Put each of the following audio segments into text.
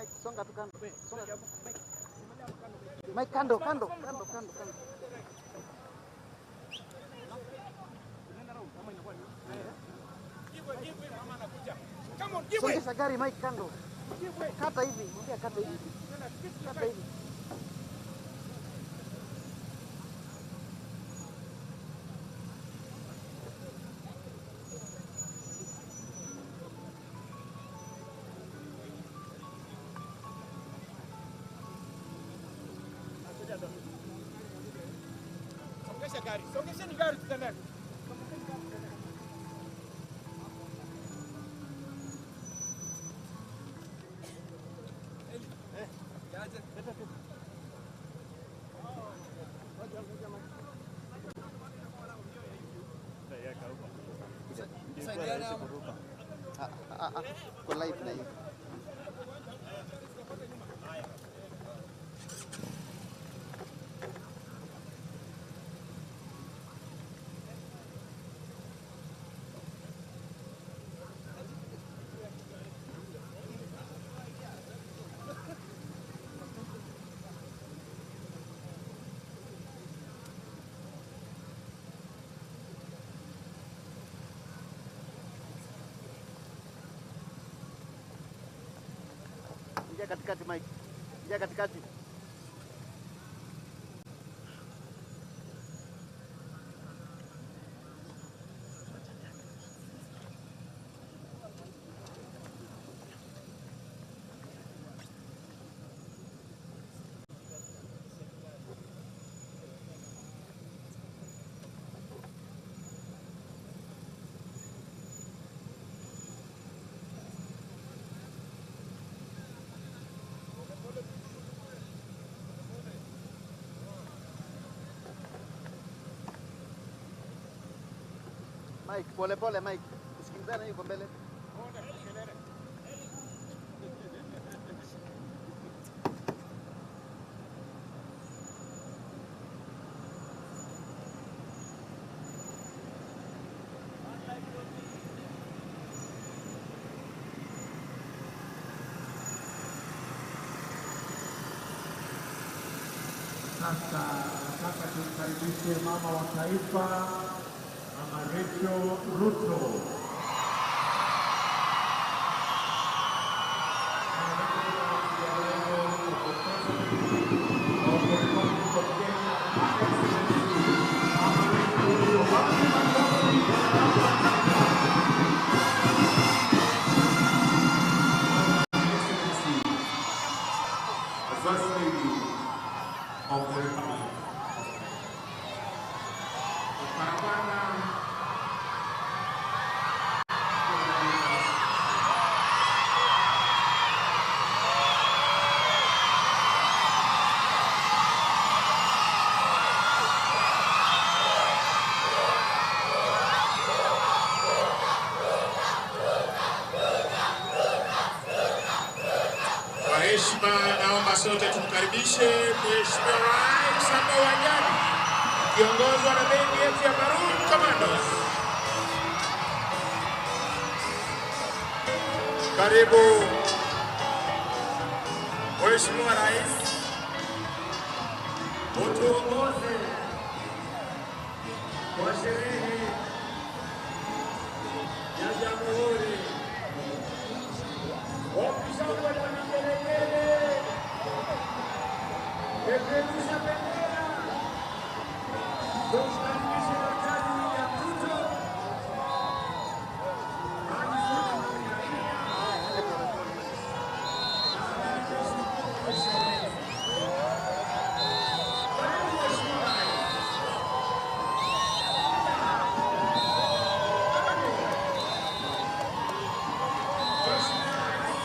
Mike, songa tu kando. Songa. Mike, kando, kando, kando, kando, kando. Songesha gari Mike, kando. Kata hivi, mwambie kata hivi. Kata hivi. Songesha gari, songesheni gari tutendeke. Kwa live na hiyo. Ingia katikati Mike. Ingia katikati. Mike, pole pole Mike. Usikilizane yuko mbele. Sasa nataka tumkaribishe mama wa taifa, Mama Rachel Ruto. The First Lady of the Republic of Kenya. Kupambana Kwa heshima naomba sote tumkaribishe Mheshimiwa Rais hapa uwanjani akiongozwa na bendi yetu ya Maroon Commandos. Karibu Mheshimiwa Rais, utuongoze kwa sherehe ya Jamhuri. Wakishangwe na vigelegele, peperusha bendera, tumkaribishe Daktari William Ruto. Karibu Mheshimiwa Rais. Mheshimiwa Rais.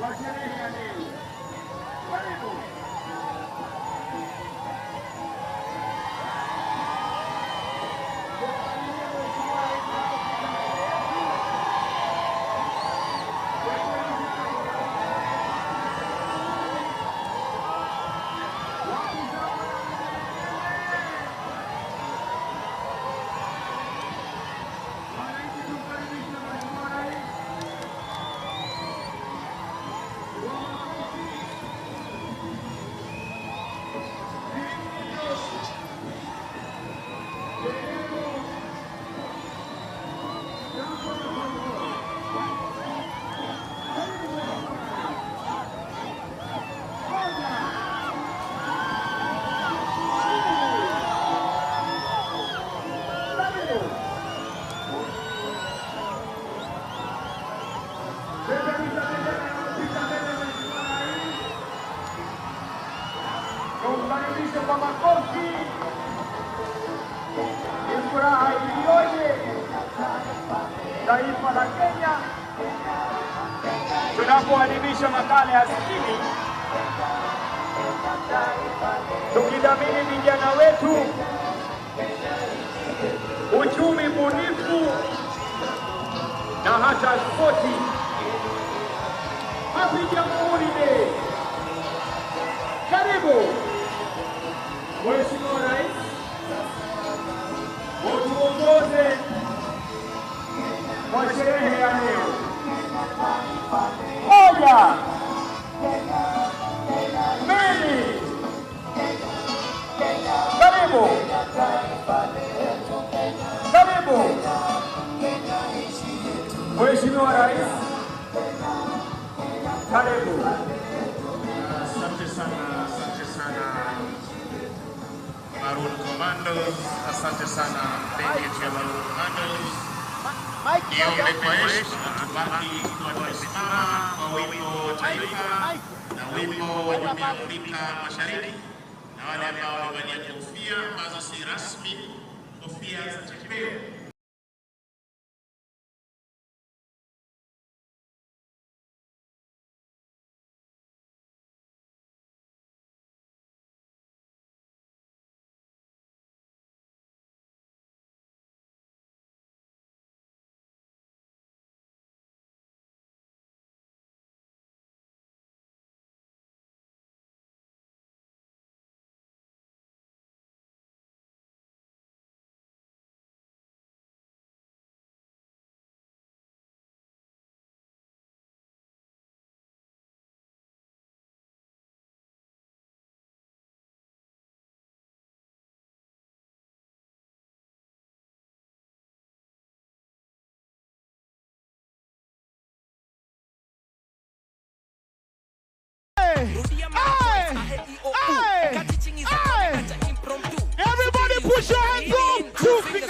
wa sherehe ya leo. Karibu. Wananchi, tumkaribishe Mheshimiwa Rais wa makofi. Peperusha bendera ya kupita mbele, Mheshimiwa Rais. Tumkaribishe kwa makofi. Ni furaha iliyoje taifa la Kenya tunapoadhimisha makala ya 60 tukidhamini vijana wetu, uchumi bunifu na hata spoti. Happy Jamhuri Day! Karibu Mheshimiwa Rais, utuongoze kwa sherehe ya leo. 1, 2, karibu, karibu Mheshimiwa Rais, karibu. Asante sana, asante sana Maroon Commandos, asante sana bendi yetu ya Maroon Commandos. Mike, Niombe kwa heshima tubaki tukiwa tumesimama kwa wimbo wa taifa na wimbo wa Jumuiya ya Afrika Mashariki, na wale ambao wamevalia kofia ambazo si rasmi, kofia za chepeo. Rudia.